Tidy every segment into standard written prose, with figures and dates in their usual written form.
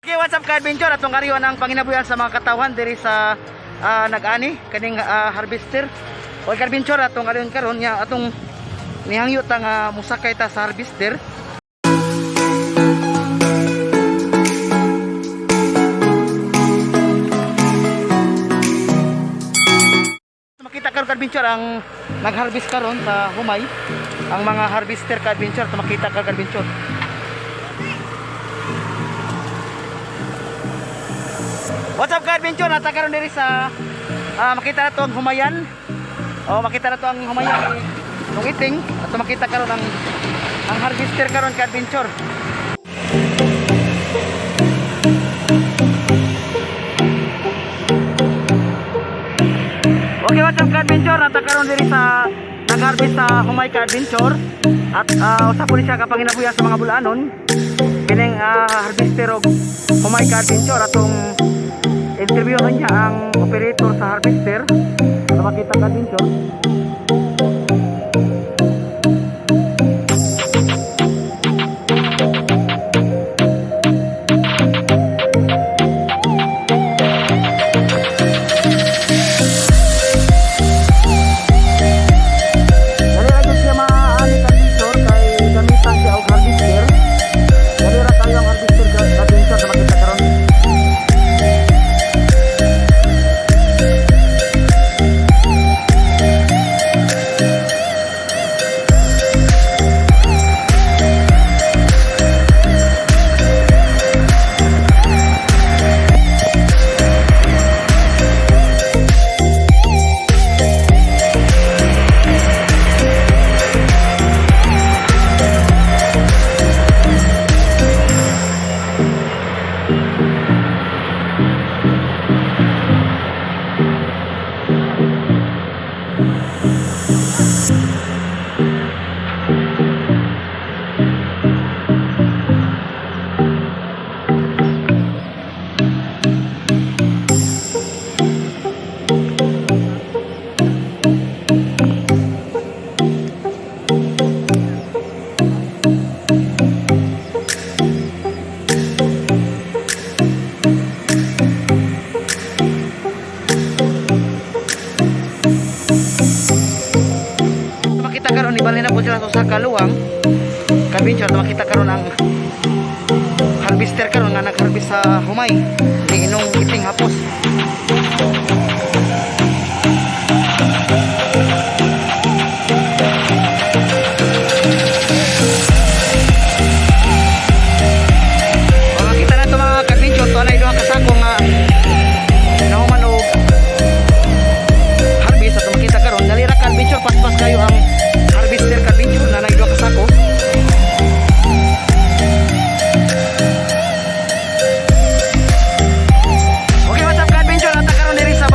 Okay, what's up ka-adventure? Atong kariwan ang panginabuyan sa mga katawhan diri sa nag-ani kaning harvester. O ka-adventure, atong kariwan karon nya atong nihangyo ta nga musakay ta sa harvester. Makita karon ka-adventure ang nag-harvest karon sa humay. Ang mga harvester ka-adventure, makita karon ka-adventure. What's up ka-adventure? Nata karon diri sa makita na to ang humayan. O makita na to ang humayan ni nung iting at makita karon ang harvester karon ka-adventure. Okay, what's up ka-adventure? Nata karon diri sa nag-harvest sa humay ka-adventure. At usa po ni siya kapanginabuya sa mga bulanon. Kining harvester og humay ka-adventure, atong interview niya ang operator sa harvester. Sa makita ka-adventure. Dali ra gyud siya maaani ka-adventure kay gamitan siya og harvester. Dali ra kayo ang harvester ka-adventure sa makita karon. Makita karon ibali na po sila sa usa ka luwang. Ka-adventure, makita karon ang harvester karon nga nag-harvest sa humay ni inong iting hapos. O, makita na ito mga ka-adventure, ito na duha ka sako nga nahuman og harvest at makita karon dali ra ka-adventure, paspas kayo ang harvester ka-adventure na naay duha ka sako. Okay, what's up ka-adventure? Ata karon diri sa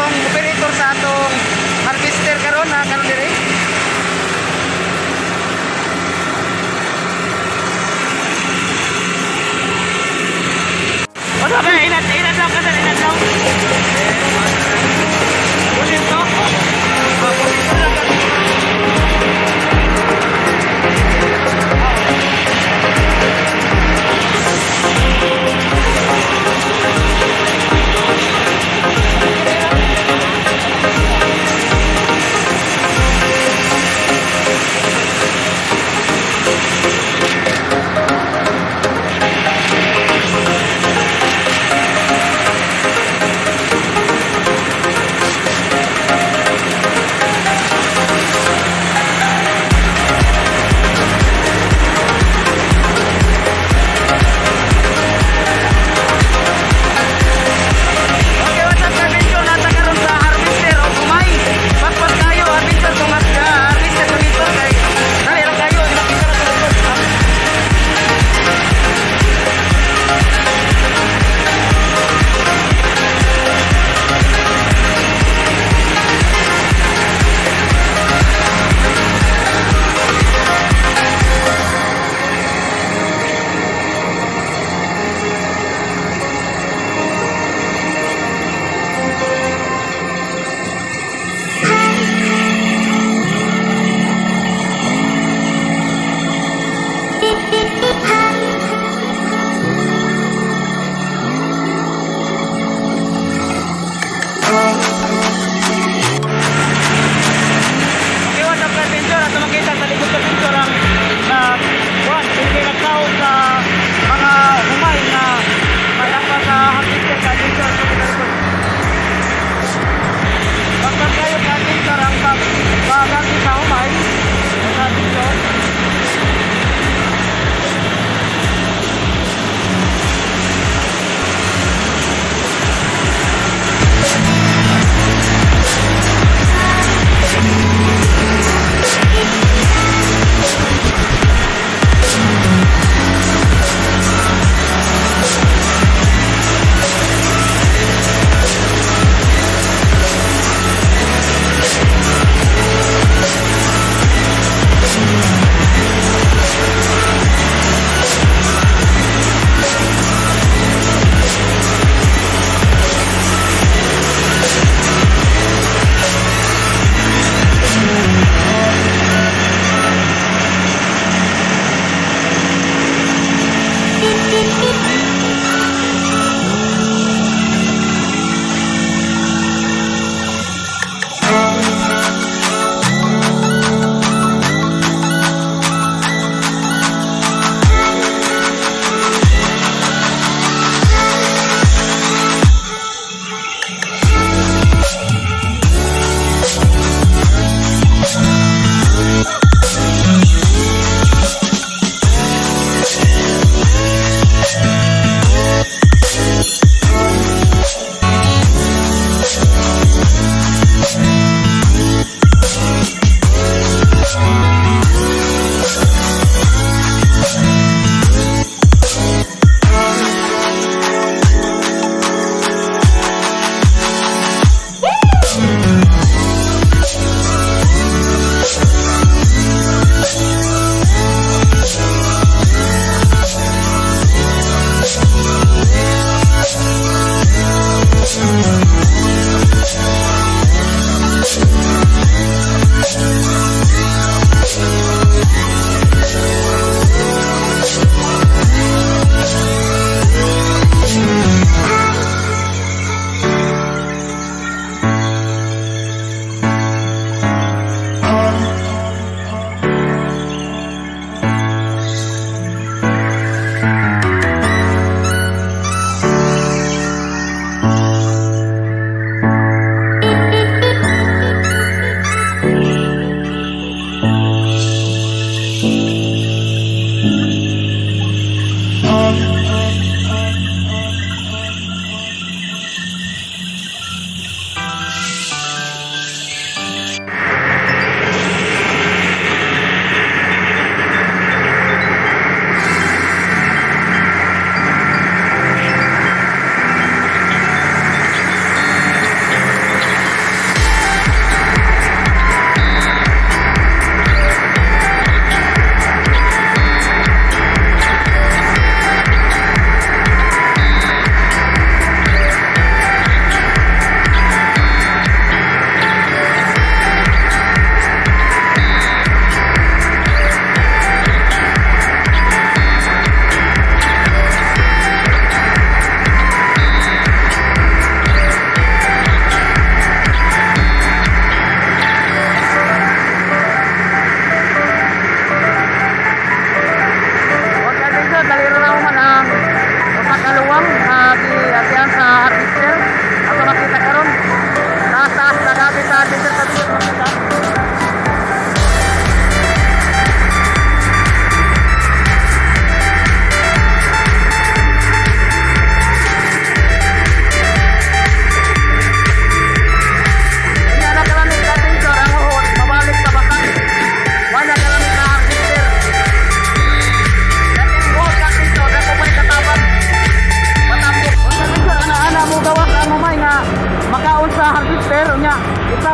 atong operator sa atong harvester karon na karon diri. Wala ba inat inat lang kasi inat lang. Ulit to.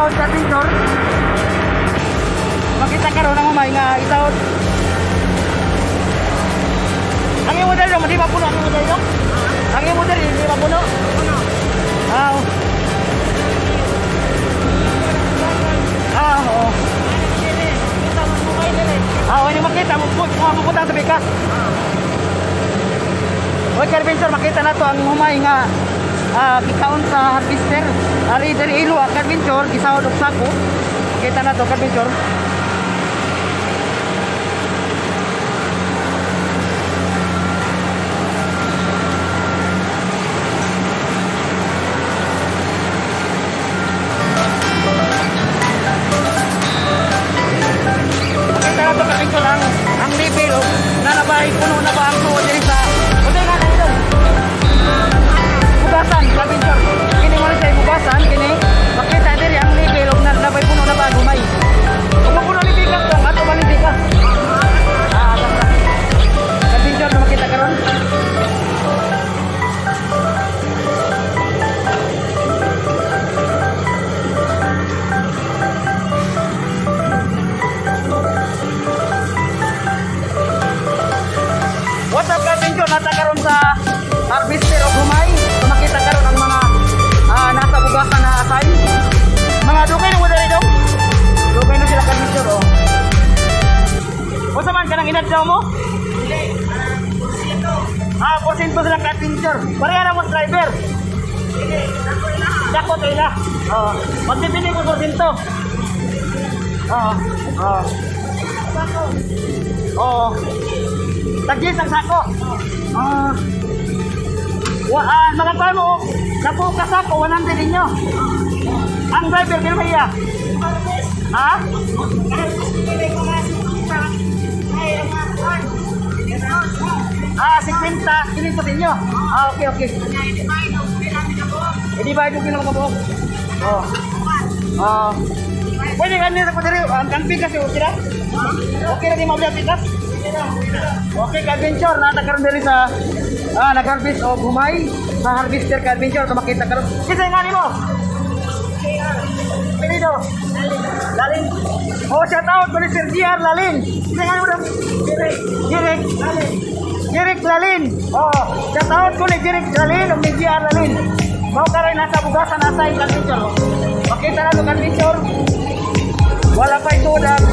Itawod, ka-adventure. Makita karon ang humay nga itawod. Ang imo dali, di mapuno ang imo dali. Ang imo dali, di mapuno. Ah, oh. Ah, oo. Ah, oh, hindi makita mo kung pupunta sa bikas. Oy, ka-adventure, makita na to ang humay nga gikaon sa harvester. Ari diri ilo ang ka-adventure, gisawod og sako. Makita na to, ka-adventure. Makita na to, ka-adventure, ang level oh, nalabay puno na ba ang tuo diri sa Unsa nga na ito? Bugasan, ka-adventure. Kini mo ni siya bugasan kini. Makita diri ang level og nalabay puno na ba ang humay. Kung mapuno ni bigas dong, ato man ni bigas. Ah, tama. Ka-adventure na makita karon. What's up, ka-adventure? Nata karon sa Harvester of Humay. So, makita karon ang mga nasa bugasan na asay. Mga dugay na mo dali dong. Dugay na sila, ka-adventure, oh. Unsa man kanang inadlaw mo? Ah, porsyento sila, ka-adventure. Pareha na mo sa driver. Dako tayo na. Oo. Magpipili ko porsyento. Oo. Oo. Oo. Tagis ang sako. Ah. Wa mga mo, napo ka sako 100 ninyo. Ang driver pero iya. Ha? Ah, 50 kini po ninyo. Ah, okay, okay. I-divide mo kilo kabuok. Oh. Ah. Pwede ka nila ko diri ang pikas okay ra? Okay ra di mo pikas? Okay, ka-adventure, nata karon diri sa nag-harvest og humay sa harvester, ka-adventure, kung makita karon. Kinsa nga nimo? Pinido. Lalin. Oh, shout out ko ni Sir GR Lalin. Kinsa nga nimo dong? Jirik. Jirik Lalin. Jirik Lalin. Oh, shout out ko ni Jirik Lalin ug ni GR Lalin. Mao karon nasa bugasan nasa ka-adventure. Makita na to, ka-adventure. Wala pa ito ang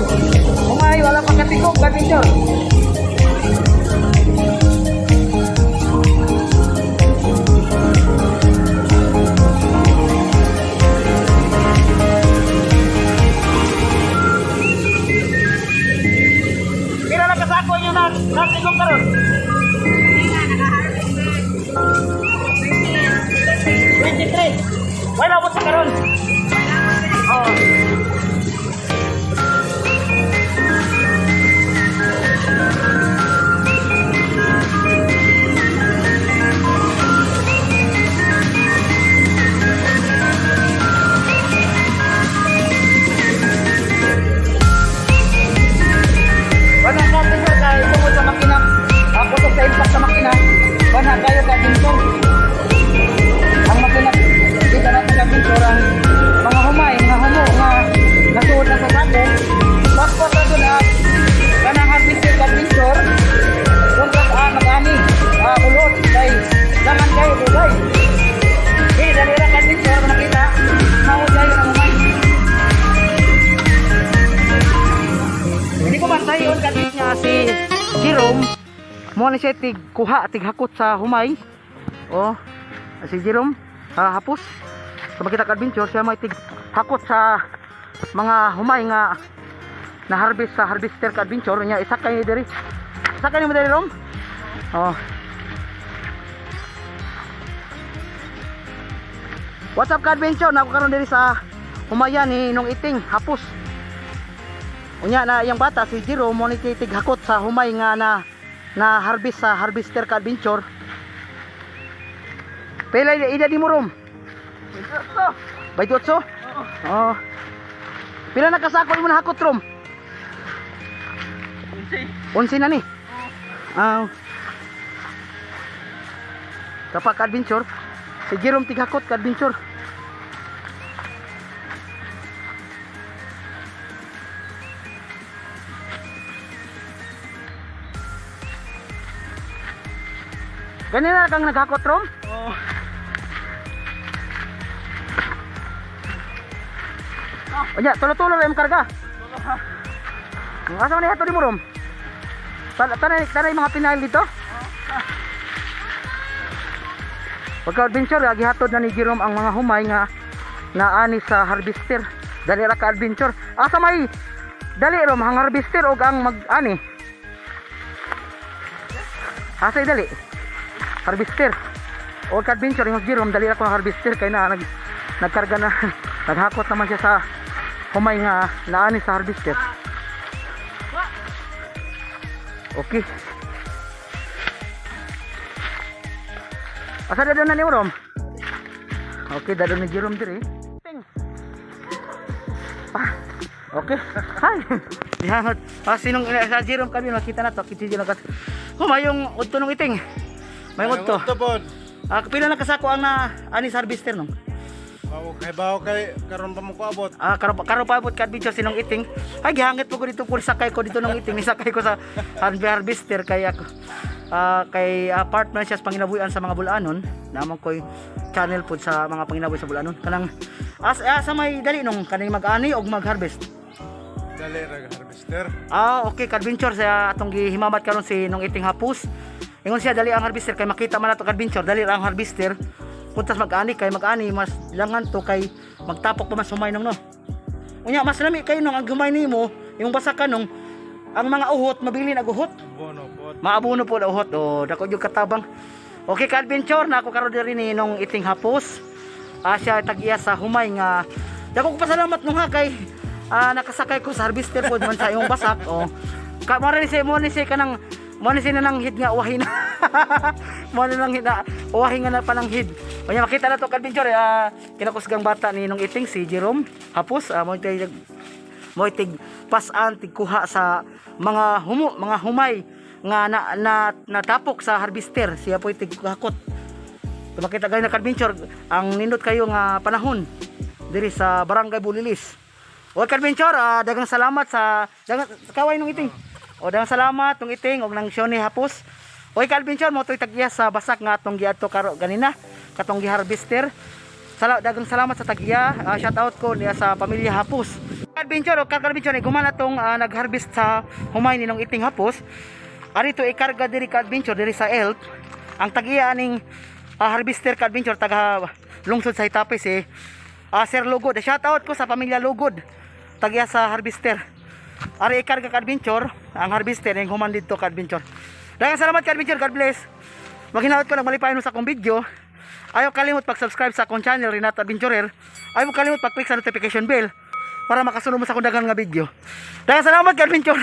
humay, wala pa katigong, ka-adventure. Pila na kasako inyo na natigong karon? 23. Wala mo sa karon. Oo. Wala ka tingnan kay tungod sa makina. Kusog sa impact sa makina. Wala kayo ka dito. Ang makina kita natin ka dito ang mga humay, mga humo nga nasuod na sa sako. Paspas na doon at kanang harvester, ka-adventure. Kontra mag-ani, ulot kay laman kayo dugay. Eh, dali ra, ka-adventure, nakita. Mao kayo ng humay. Hindi ko bantayon kasi niya si Jerome mo ni siya tig kuha tig hakot sa humay. Oh, si Jerome hapos. Sa makita ka, adventure, siya may tig hakot sa mga humay nga na harvest sa harvester, ka adventure niya. Isa kay diri. Isa kay mo diri, Rom. Oh. What's up, ka adventure? Nako karon diri sa humayan ni nung iting hapos. Unya na iyang bata si Jero mo ni tighakot sa humay nga na na harvest sa harvester, ka adventure. Pila ida di mo, Rom? 28? Oh. Pila na kasako imo nahakot, Rom? 11 na ni. Ah. Kapag adventure, si Jerome tighakot, ka adventure. Ganina kang naghakot, Rom? Oh. Onya, tulo-tulo ra imong karga. Asa man ihatod nimo, Rom? Tanay tanay mga pinail dito? Pagka adventure, gihatod na ni Jerome ang mga humay nga naani sa harvester. Dali ra ka adventure. Asa may dali, Rom, ang harvester og ang mag-ani? Asa dali? Harvester. O ka adventure yung Jerome, dali ra ko ang harvester kay na nagkarga na, naghakot naman siya sa humay nga naani sa harvester. Okay. Asa dadon na ni Rom? Okay, dadon ni Jerome diri. Ting. Ah, okay. Hi. Dihangot. Ah, sinong sa Jerome kami makita na to. Kita Jerome kat. Humayong udto nung iting. May udto. Ito pod. Ah, pila na kasako ang na ani sa harvester nung? Bawo kay bawo kay karon pa mo ko abot. Ah, karo karo pa abot ka adventure sinong iting. Ay, gihangit po ko dito po, sakay ko dito nung iting. Nisakay ko sa harvester kay ako. Ah, kay part man siya sa panginabuhian sa mga bulanon. Namang ko'y channel po sa mga panginabuhi sa bulanon. Kanang as asa may dali nung kaning mag-ani og mag-harvest? Dali ra ga harvester. Ah, okay, adventure sa atong gihimamat karon si nung iting hapus. Ingon siya dali ang harvester kay makita man nato, adventure, dali ra ang harvester. Puntas mag-ani kay mag-ani mas langan to kay magtapok pa mas humay nung no. Unya mas lami kayo nung ang humay nimo, yung basakan nung ang mga uhot mabilin ag uhot. Bono pod. Maabuno po na uhot. Oh, dako jud katabang. Okay ka adventure na ako karon diri ni nung iting hapos. Ah, siya tag-iya sa humay nga dako ko pasalamat nung ha kay nakasakay ko sa harvester pod man sa imong basak. Oh. Ka mo ni siya mo ni siya kanang mo ni siya nananghid nga uwahin. Mo ni nanghid na uwahin nga na pananghid. Unya makita na to ka adventure, kinakusgang bata ni nung iting si Jerome Hapos, mo tay mo tig pasan tig kuha sa mga humo mga humay nga na natapok sa harvester, siya po tig hakot. So, makita kayo na adventure ang nindot kayo nga panahon diri sa Barangay Bulilis. O adventure, daghang salamat sa daghang kaway nung iting. O daghang salamat nung iting og nang Shoni Hapos. O ka-adventure mo to'y tag-iya sa basak nga atong giadto karo ganina katong giharvester. Daghang salamat sa tag-iya. Shout out ko niya sa pamilya Hapos. Adventure o ka-adventure guman atong nagharvest sa humay ni nung iting Hapos. Arito ikarga diri ka adventure diri sa Elk. Ang tag-iya aning harvester ka adventure taga lungsod sa Hitapes eh. Sir Lugod. Shout out ko sa pamilya Lugod. Tag-iya sa harvester. Ari ikarga ka adventure, ang harvester ning human didto ka adventure. Daghang salamat ka adventure, God bless. Maghinaot ko nagmalipayon mo sa akong video. Ayaw kalimot pag-subscribe sa akong channel Renato Adventurer. Ayaw kalimot pag-click sa notification bell para makasunod mo sa akong daghan nga video. Daghang salamat ka adventure.